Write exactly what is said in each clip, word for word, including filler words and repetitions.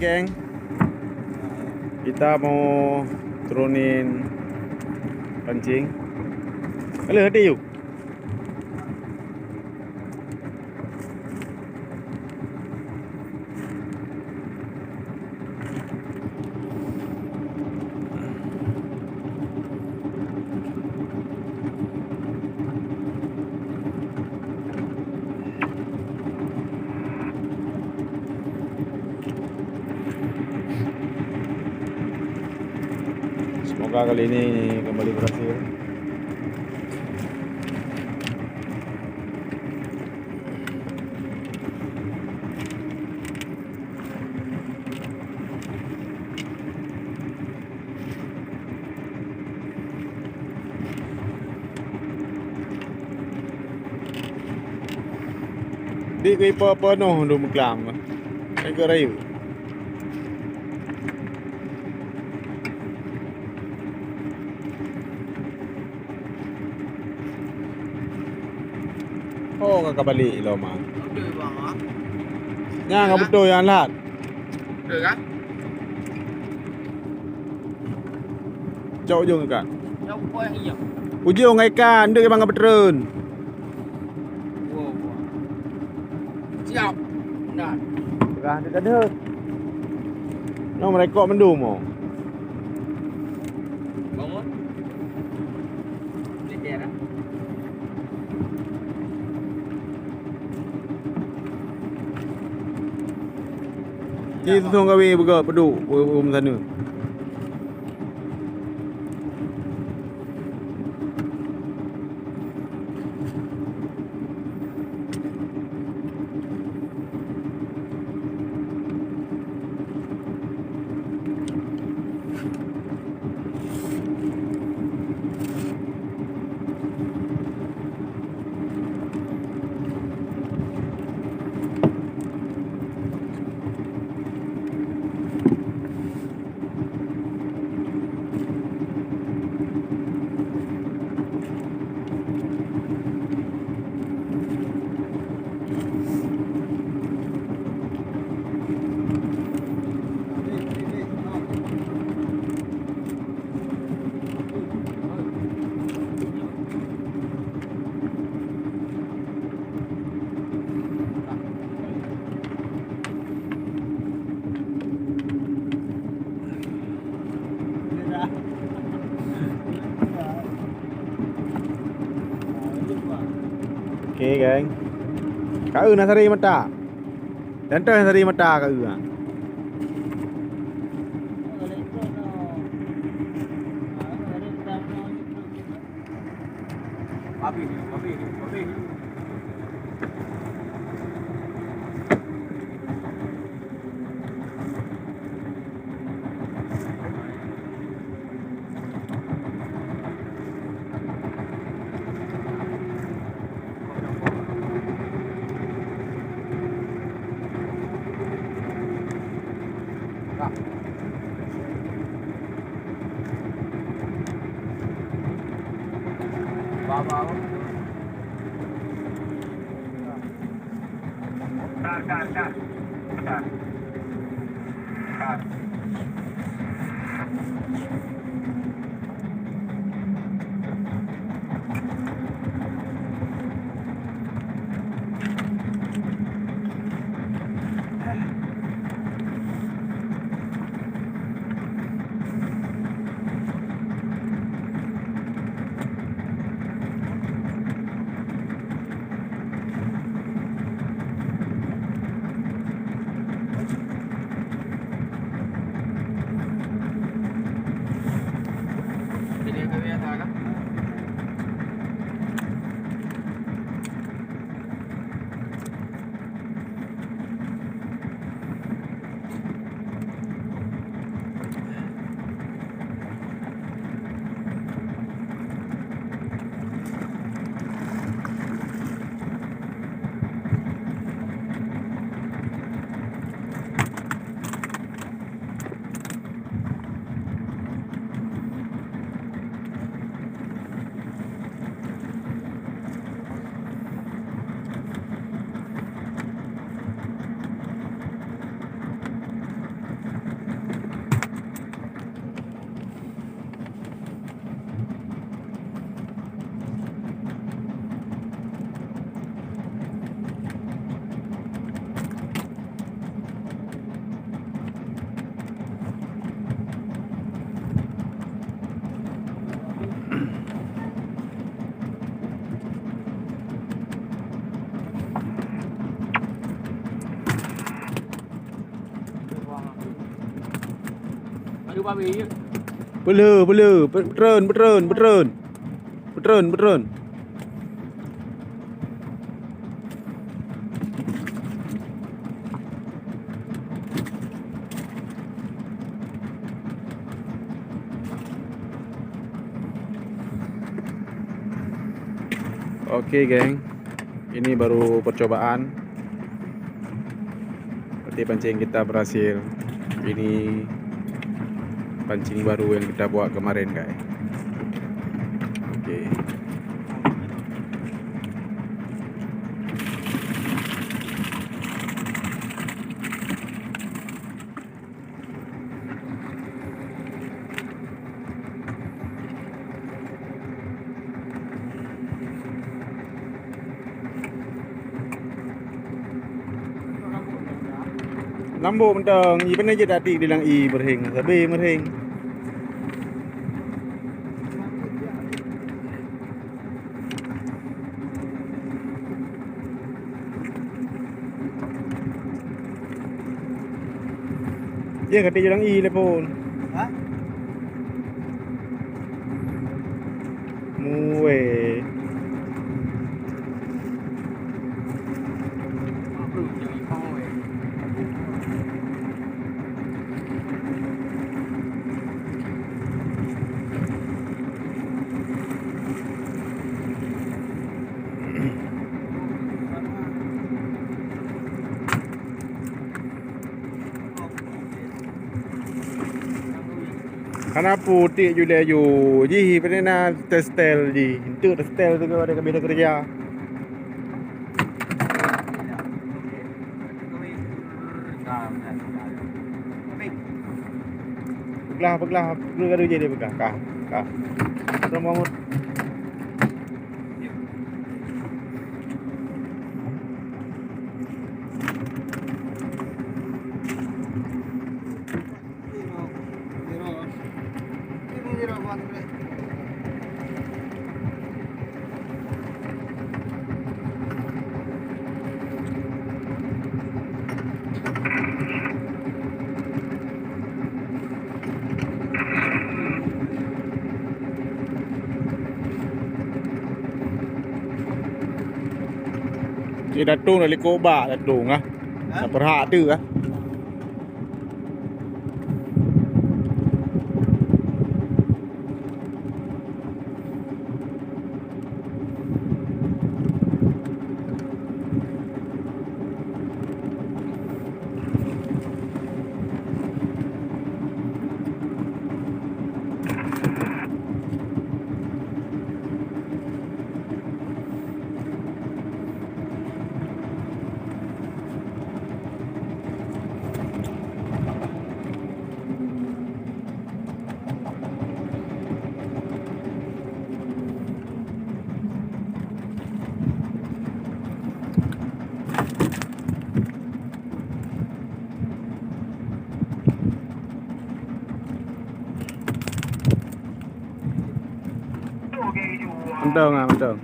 Geng, kita mau turunin pancing. Halo, hati yuk. Semoga kali ini kembali berhasil. Di kui po-po noh dum klam. Ai ke rayu. Oh, ka, ka balik lom ah. Nyan ka beutôi nyang lat. Cok ujong ikan. Ujong ikan, dek bang ka beutreun. Siap. Nah. Peugah dek ka deuh. Nyoe meurekok mandum oh. Bangun. Ci susong kawé beugöt peuduek, beumeusanu. Oke, geng. Ka eu na sari mata. Dan toh sari mata ka eu. Habis, habis, habis. Peulheueh, peulheueh, peutreun, peutreun, peutreun. Peutreun, peutreun. Oke, geng. Ini baru percobaan. Berarti pancing kita berhasil. Ini pancing baru yang kita buat kemarin, guys. Oke. Lambok mantong, i pane jeuet atik di lam i meuréng, sabe meuréng. Dia kata jalan i telepon. Ha? Muwe. Kana putik julai ju jih, pernah testel jih, untuk testel tu ada kami kerja. Peuglah, peuglah, peuglah garu je dia peugah. Kah, kah. Tolong bangun. Cik Datung dah likot bak Datung ah. Ha? Dah perhak tu ah. Mantong ah, mantong.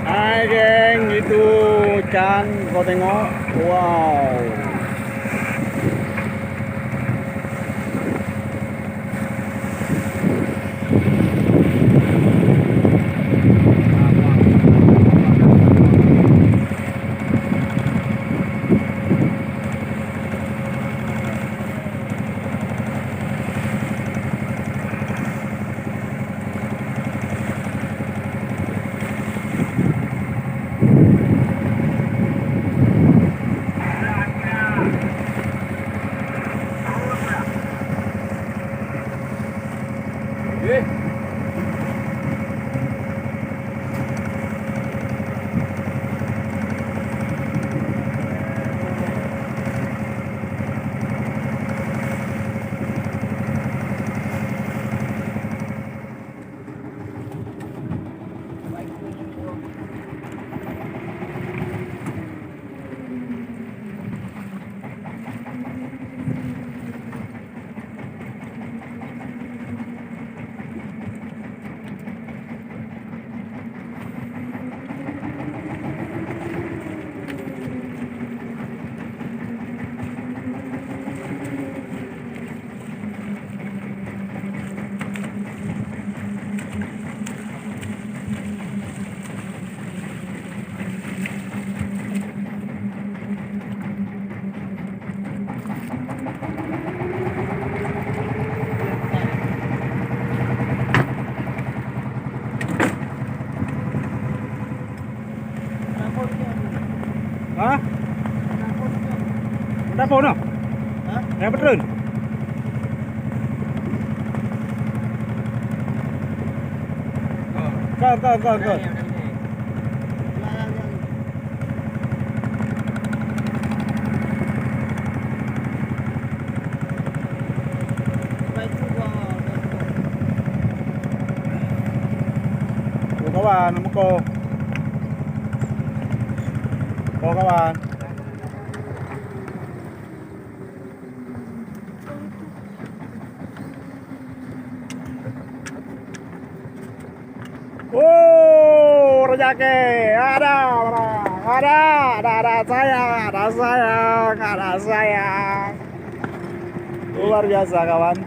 Hai geng, itu ikan kau tengok. Wow. Siapa noh? Hah? Yang patron? Kau, kau, kau, kau. Oh, kawan, muka. Oh, kawan. Oh, rezeki. Ada, ada, ada, ada, ada sayang, ada sayang, ada sayang. Luar biasa, kawan.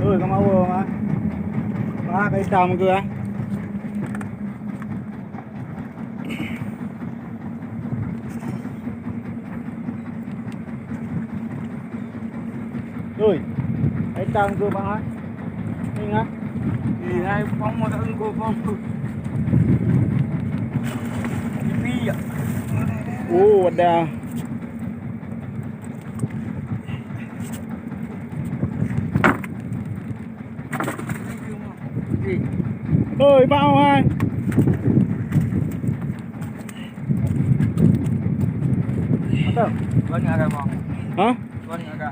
Oi, ka mawa, Ma. Ma, ka itam ke, ah? Oi, hai tang tu, Bang, ah. Ingat. Ih, hai, pang mo tak engko, pang tu. Pipi ya. Oh, ada. Oi, bang, hai. Mantap. Bani ada, Bang. Hah? Bani ada.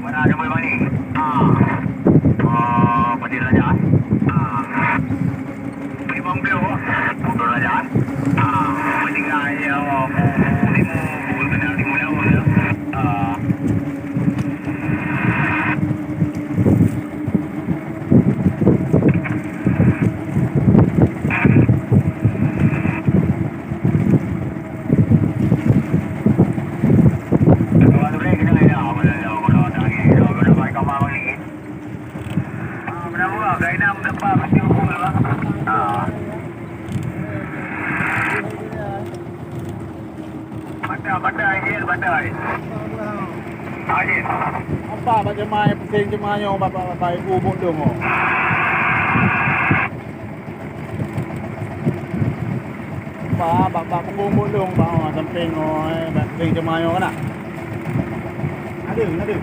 Mana ada boy bani? Ah. Oh, pada raja. Ah. Lima puluh. Pukul raja. Ah. Meninggal ya. Timu, timu lawan ya. Ah. Badai, jén, badai. Ah, jén. Nampak bak jemaah, pusing jemaah nyoe, bak, bak, bak, bak ibu bundung, oh. Bak, bak, bak punggung bundung, bak, oh, samping, oh, eh, bak pusing jemaah nyoe kan, ah? Ada, ada.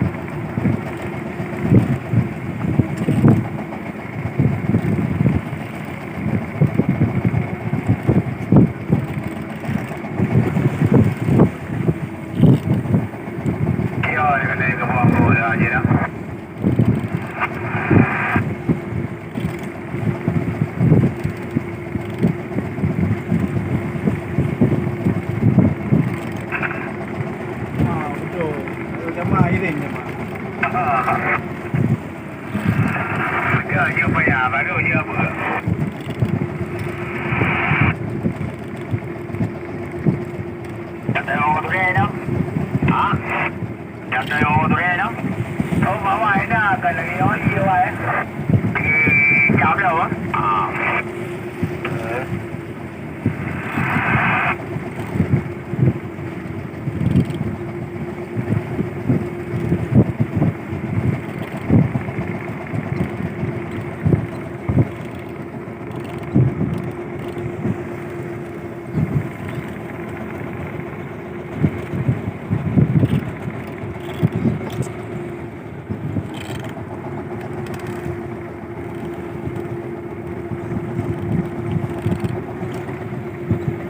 Ah, betul. Jamaah iring jamaah. Dia je payah, baru je apa. Kata orang tu dia dah. Ha? Kata orang tu dia dah. Oh, bawa dah, kan lagi orang dia, eh. Di jam dah, ah.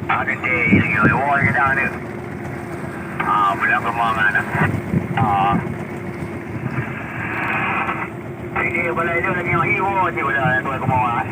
Ada di lagi lewat ke dah ni. Ah, bilang ke mana? Ah. Ini boleh itu lagi yang iwo je boleh tuan ke bawah.